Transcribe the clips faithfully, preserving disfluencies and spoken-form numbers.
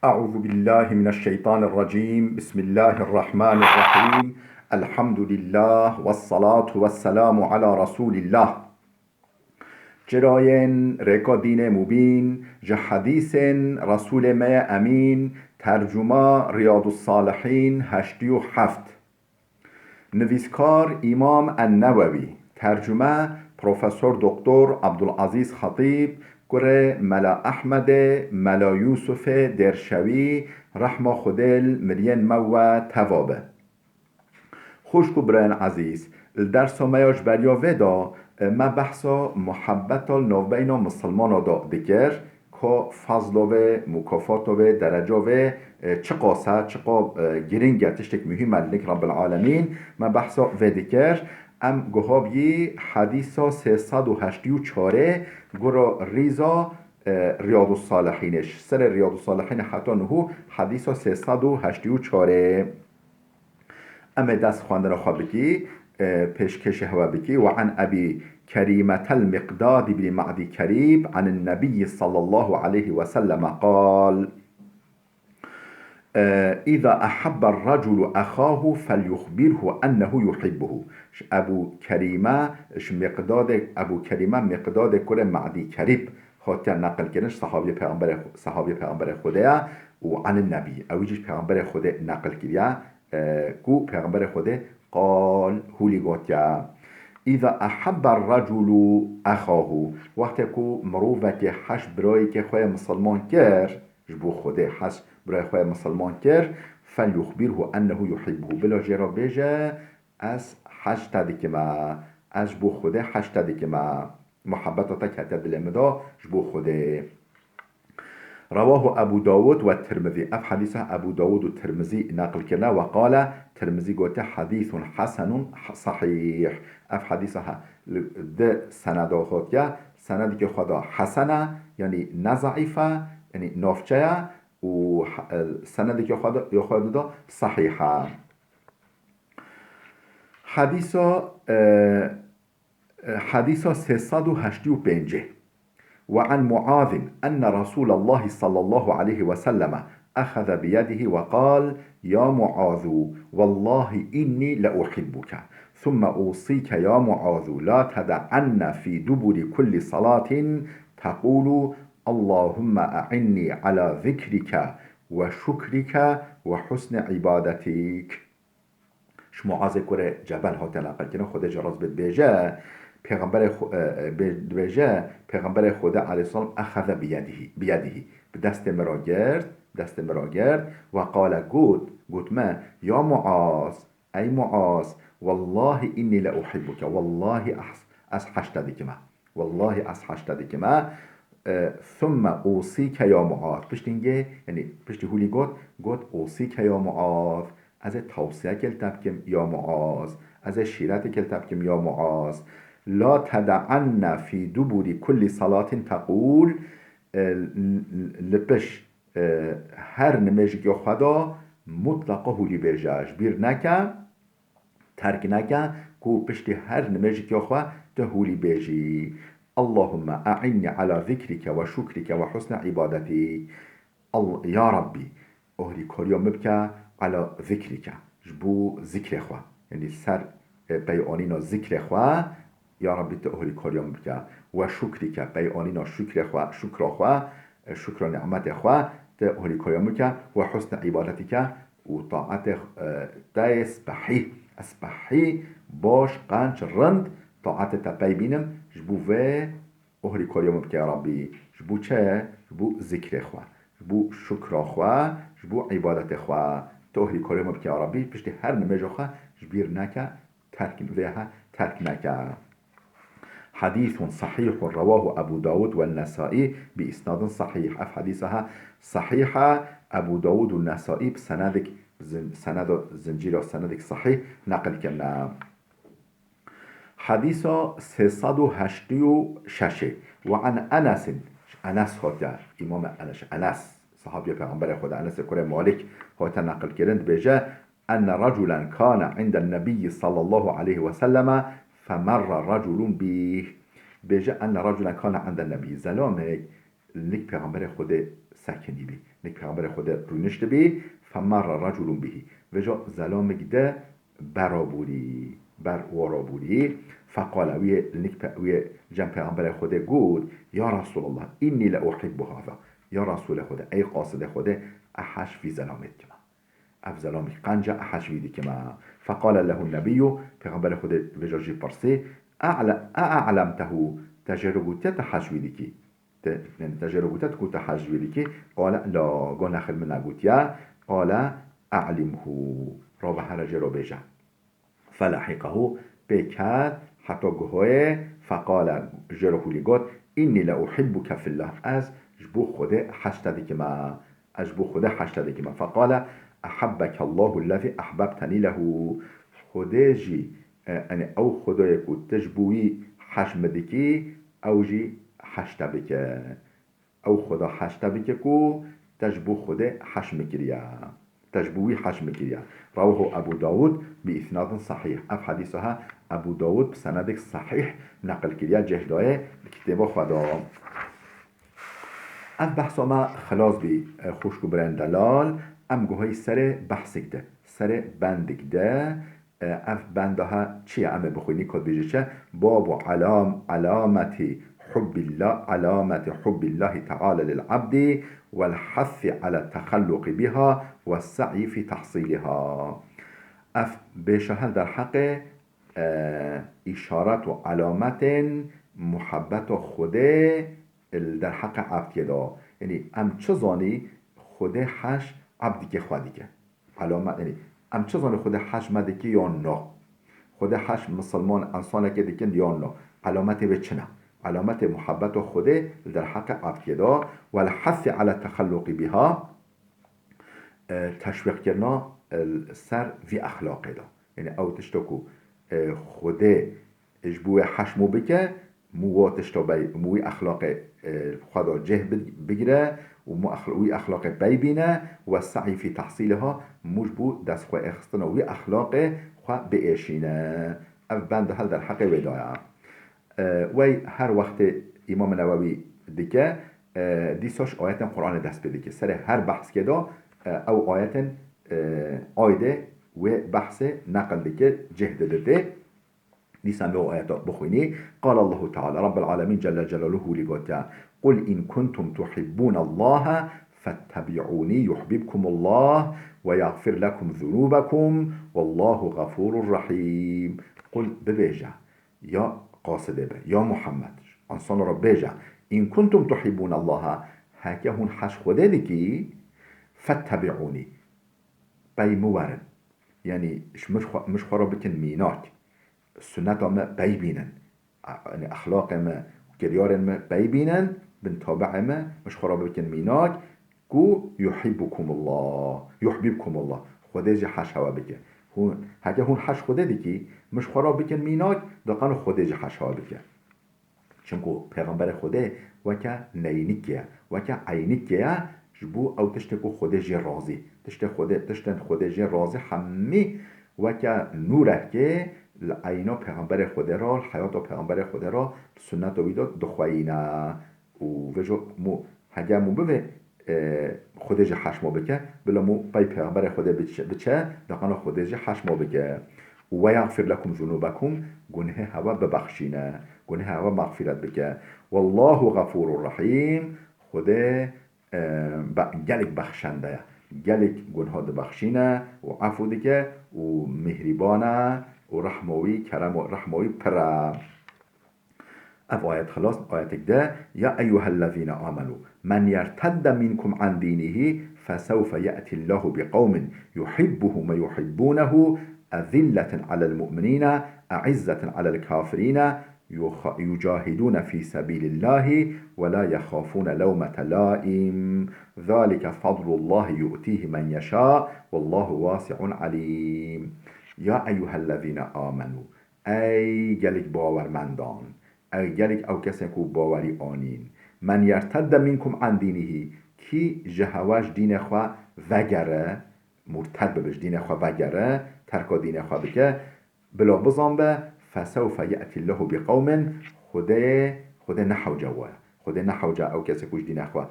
أعوذ بالله من الشيطان الرجيم. بسم الله الرحمن الرحيم. الحمد لله والصلاة والسلام على رسول الله. Çirayên rêka dînê mubîn, ji hedîsên Resûlê me ye Emîn, tercuma Riyadus Salihîn heştê û heft. Nivîskar Îmam En-Newewî, tercume Profesor Doktor Abdulazîz Xetîb, kurê Mela Ehmedê, Mela Yûsufê Dêrşewî, rehma Xwedê li miriyên me we teva be. Xwişk û birayên ezîz, li dersa me ya ji beriya vê de, e, me behsa muhebbeta li navbeyna misilmana de dikir, ka fazla vê, mukafata vê, dereca vê, e, çiqas e, çiqa, e, giring e, tiştek muhîm e li nik Rabbil Alemîn, me behsa vê dikir. Em guha bî hedîsa sê sed û heştê û çarê gura rîza, e, Riyadus Salihînê. Ji serê Riyadus Salihînê heta nuhû hedîsa sê sed û heştê û çarê. Em ê dest xwendina xwe bikî, e, pêşkêşî hewe bikî. Ve an Ebî Kerîmetel Miqdad ibn Ma'dî Kerîb anin Nebiyyi sallallahu aleyhi ve selleme qal, e, "Îza ehabber raculu ehahu felyuxbirhu ennehu yuhibbuhu." Ji Ebû Kerîme, ji Miqdadê, Ebû Kerîme Miqdadê kurê Ma'dî Kerîb hatiye neqil kirin, ji sahabiyê Pêxemberê, sahabiyê Pêxemberê Xwedê ye û anin Nebî. Ew jî ji Pêxemberê Xwedê neqil kiriye. e, ku Pêxemberê Xwedê qal hûlî gotiye, "Îza ehabbe raculu ehahu." Wextê ku mirovekê heş birayekê xwe yê misilman kir, ji bo Xwedê heş birayê xwe yê misilman kir, "Felyuxbirhu ennehu yuhibbuhu." Bila jê re bêje, "Ez heş te dikim e, ez ji bo Xwedê heş te dikim e." Muhebbeta te kete dilê min de ji bo Xwedê. Rewahu Ebû Dawud we Tirmizî. Ev hedîsa Ebû Dawud û Tirmizî neqil kirine. We qale Tirmizî gote, "Hedîsun hesenun sahîh." Ev hedîsa he, li di seneda hatiye, senedekê xwe de hesen e, yanî ne zeîf e, yanî navçe ye û he-, senedekê xwe de, ya xwe de sahîh e. Hedîsa, e, Hedîsa sê sed û heştê û pêncê. Ve an Muazin enne Resûlallahi sallallahu aleyhi ve selleme eheze biyedihi ve qal, "Ya Muazu, vallahi inni le uhibbuke. Thumme usike ya Muazu, la teda'anne fi duburi kulli salatin tequlu, Allahumme e'inni ala zikrike ve şukrike ve husni ibadetik." Ji Muazê kurê Cebel hate neqilkirin, Xwedê ji rast bê dibêje, Pêxemberê Xwe-, e, e, bê-, dibêje, Pêxemberê Xwedê aleyhisselam exeze biyedihî, biyedihî, bi destê min re girt, destê min re girt, ve qale got, got me, "Ya Muaz, ey Muaz, vallahi inni le uhibbuke, vallahi ez, ez heş te dikim e." Wellahî ez heş te dikim e. E, "Thumme usîke ya Muaz." Piştî hingê, yanî piştî hûlî got, got, "Usîke ya Muaz." Ez ê tewsiyekê li te bikim ya Muaz. Ez ê şîretekê li te bikim ya Muaz. "La teda'anne fî duburi kulli salatin teqûl." E, l-, l-, li piş, e, her nimêjikê xwe de mutleqa hûlî bêje. Ji bîr neke, terk neke ku piştî her nimêjikê xwe tu hûlî bêjî, "Allahümme e'inni ala zikrike ve şukrike ve husne ibadetik." Al-, ya Rabbî, ohrîkariya min bike ala zikrike, ji bo zikrê xwe. Yanî ser, e, pey anîna zikrê xwe, ya Rabbî, tu ohrîkariya min bike. Ve şukrike, pey anîna şukrê xwe, şukra xwe, e, şukra nimetê xwe, tu ohrîkariya min bike. Ve husne ibadetike, û taetê, e, te yê spehî, ez spehî, baş, qenc, rind taetê te pey bînim, ji bo vê ohrîkariya min bike ya Rabbî. Ji bo çi? Ji bo zikrê xwe, ji bo şukra xwe, ji bo îbadetê xwe. Tu ohrîkariya min bike ya Rabbî, piştî her nimêja xwe ji bîr neke, terk, vê he terk neke. Hadîsun sahîhun rewahu Ebu Dawud ve Nesai bi isnadin sahîh. Ev hadîsa he sahîh e. Ebu Dawud û Nesai bi senedek zin-, senedo, zincîra senedek sahîh neqil kirine. Hadîsa sê sed û heştê û şeş. Ve an Enesin, ji Enes hatiye, Îmam Enes, Enes, sahabiya Pêxemberê Xweda, Enesê kurê Malik hatiye neqil kirin, dibêje, enne raculen kane inden nebiyyi sallallahu aleyhi ve selleme femerra raculun bih. Bêje, enne raculen kane inden nebiyyi. Zelamek lik Pêxemberê Xwedê sekinî bî. Nik Pêxemberê Xwedê rûniştibî, femerre reculun bihî. Vêca zelamik de berabûrî, ber warabûrî. Feqale, wî nik pe-, wî cem Pêxemberê Xwedê got, "Ya Resulallah, inni le uhibbu hâzâ." Ya Resulê Xwedê, ey qasidê Xwedê, ez heş vî zelamê dikime. Ev zelamî qenca, ez heş vî dikime. Feqale lehu nebiyyû, Pêxemberê Xwedê vêca jî pirsî, "E'le-, e'lemtehu, te jê re gotiye te heş vî dikî?" Te, yani te jê re gotiye tu ku te heş vî dikî? Qale la, got nexir min negotiye. Qale e'limhu, rabe here jê re bêje. Felehiqehu, pê ket heta guhoyê, feqale, jê re hûlî got, "Inni le uhibbuke fillah." Ez ji bo Xwedê heş te dikime. Ez ji bo Xwedê heş te dikime. Feqale, "Ehebbekallahu lezî ehbebtenî lehu." Xwedê jî, e, yani ew Xwedayê ku tu ji bo wî heş min dikî, ew jî heş te bike. Ew Xweda heş te bike ku te ji bo Xwedê heş min kiriye. Te ji bo wî heş min kiriye. Rawahu Ebu Dawud bi îsnadin sahîh. Ev hedîsa he Ebu Dawud bi senedek sahîh neqil kiriye, cih daye li kitêba xwe de. Ev behsa me xilas bî, e, xwişk û birayên delal, em guhayî serê behsik de, serê bendik de, e, ev benda he çi ye? Em ê bixwînî, ku dibêje çi? Babu elam-, elameti hubbillah, elameti hubbillahi teala lil abdi vel hasi ala texalluqi biha ve se'yi fi tahsiliha. Ev bêşa hel derheqê, e, îşaret û alametên muhebbeta Xwedê li derheqê ebdiyê de. Yanî em çi zanî Xwedê heş ebdikê xwe dike. Alamet, yanî em çi zanî Xwedê heş me dike yan na? Xwedê heş misilman, însanekê dikin yan na? Alametê wê çi ne? Alametê muhebbeta Xwedê li derheqê ebdiyê de. Wel hasi ala texalluqi biha, e, teşwîqkirina, e, ser vî exlaqê de. Yanî ew tişta ku, e, Xwedê ji bo wê heş mû bike, mû wa tişta bey, mû wî exlaqê, e, xwe de cih bi-, bigire û mû exla-, wî exlaqê pey bîne, ve se'yî fî tehsîliha, mû ji bo dest xwe êxistina wî exlaqê xwe biêşîne. Ev bend hel derheqê wê de ye. E, wey her wextê Îmam Newewî dike, e, dîsa ji ayetên Qur'anê dest pê dike. Serê her behskê de, e, ew ayetên, e, aydê wê behsê neqil dike, cih diditê. Dîsa em ê o ayeta bixwînî. Qal Allahu Teala, Rabbul Alemîn Celle Celaluhu lî gotiye, "Qul in kuntum tuhibbûnallaha fettebi'ûnî yuhbibkumullah ve yagfir lekum zunûbekum wallahu gafûrur rahîm." Qul, bibêje, ya qasidê be, ya Muhammed, ansana re bêje, "In kuntum tuhibbûnallaha", heke hûn heş Xwedê dikî, "fettebi'ûnî", pey min werin. Yanî ji min xwe, min ji xwe re bikin mînak. Sunneta me pey bînin. A-, yanî exlaqê me, kiryarên me pey bînin, bin tabi'ê me, min ji xwe re bikin mînak. Ku yuhibbukumullah, yuhbibkumullah. Xwedê jî heş hewe bike. Hûn, heke hûn heş Xwedê dikî, min ji xwe re bikin mînak, da qano Xwedê jî heş hewe bike. Çimku Pêxemberê Xwedê weke neynikê ye, weke eynikê ye, ji bo ew tiştê ku Xwedê jê razî. Tiştê Xwedê, tiştên Xwedê jê razî hemî weke nûrekê li eyna Pêxemberê Xwedê re, li heyata Pêxemberê Xwedê re, li sunneta wî de dixweyîne. Û vêjo mû, hege mû bivê, e, Xwedê jî heş mo bike, bila mû pey Pêxemberê Xwedê biçe, biçe, da qano Xwedê jî heş mo bike. Û ve yagfir lekum zunûbekum, gunehê hewe bibexşîne, gunehê hewe mexfîret bike. Wallahu gafûrur rahîm, Xwedê, e, be-, gelek bexşende ye, gelek guneha dibexşîne û efû dike û mihrîban e û rehma wî, kerem û rehma wî pir e. Ev ayet xilas, ayetek de, "Ya eyyuhellezîne amenu, men yertedde minkum an dînihî, fesewfe ye'tillâhu bi qewmin yuhibbuhum ve yuhibbûnehu, ezilletin alel mu'minîne, e'izzetin alel kafirîne, yuha-, yucahidûne fî sebîlillâhi ve la yexafûne lewmete lâim. Zalike fadlullâhi yu'tîhi men yeşâ, wallâhu wasi'un alîm." Ya eyyuhellezîne amenu, Ey gelek bawermendan, ey gelek ew kesên ku bawerî anîn. Men yertedde minkum an dînihî, kî ji hewe ji dînê xwe vegere, murted bibe, ji dînê xwe vegere, terka dînê xwe bike, bila bizanbe, fesewfe ye'tî Allahu bi qewmin, Xwedê, Xwedê ne hewce we. Xwedê ne hewce ew kesê ku ji dînê xwe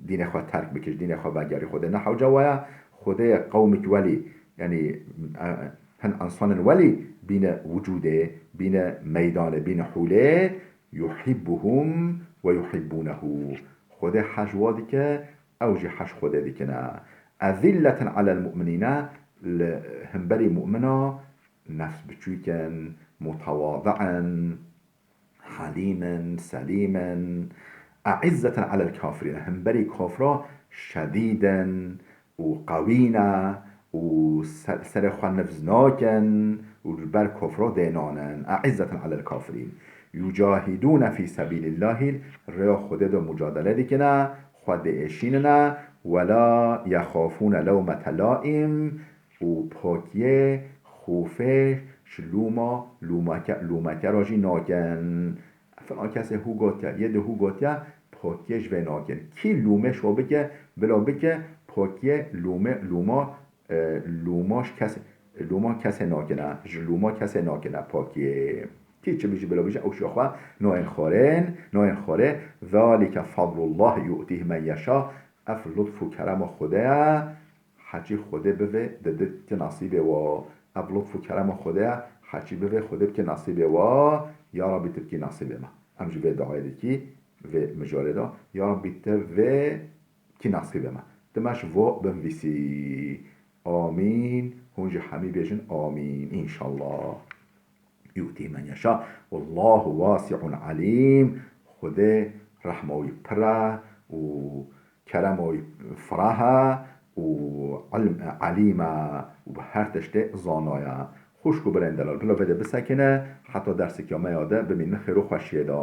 dînê xwe terk bike, ji dînê xwe vegerî. Xwedê ne hewce we ye. Xwedê qewmik welî, yanî, e, hin insanin welî bîne wicûdê, bîne meydanê, bîne hûlê, yuhibbuhum ve yuhibbunehu. Xwedê heş wa dike, ew jî heş Xwedê dikine. Ezilleten alel mu'minîne, li himberî mu'mina nefs biçûk in, mutewadi in, helîm in, selîm in. E'izzeten alel kafirîne, himberî kafira şedîd in û qewî ne û ser-, serê xwe nifz nakin û ji ber kafira dê nanin. E'izzeten alel kafirîn. Yucahidûne fî sebîlillahî, rêya Xwedê de mucadele dikine, xwe diêşînine. Wela yexafûne lewmete laîm, û pakiyê xofê ji lûma lûmeke-, lûmekera jî nakin. Filan kesê hû gotiye, yê di hû gotiye, pakiyê ji vê nakin. Kî lûmê şo bike, bila bike, pakiyê lûmê, lûma, e, lûma ji kes-, lûma kesê nakine, ji lûma kesê nakine pakiyê. Kî çi bijî bila bijî, ew şo xwe nayên xwarên, nayên xwarê. Zalike fadlullah yu'tîhi men yeşa. Ev lutf û kerema Xwedê ye. Heçî Xwedê bivê, didit ki nasîbê wa. Ev lutf û kerema Xwedê ye. Heçî bivê, Xwedê bike nasîbê wa. Ya Rabbî, tu bikî nasîbê me. Em ji vê duayê dikî, vê mijarê de. Ya Rabbî, tu vê bikî nasîbê me. Tu me ji vo binvîsî. Amîn. Hûn jî hemî bêjin amîn. Înşallah. Yu'tî men yeşa. Wallahu wasi'un alîm. Xwedê rehma wî pir e û kerema wî firah e û ilm, elîm e û bi her tiştê zana ye. Xwişk û birên delal, bila vê de bisekine, heta dersekî me ya de bimînin xêr û xweşiyê de.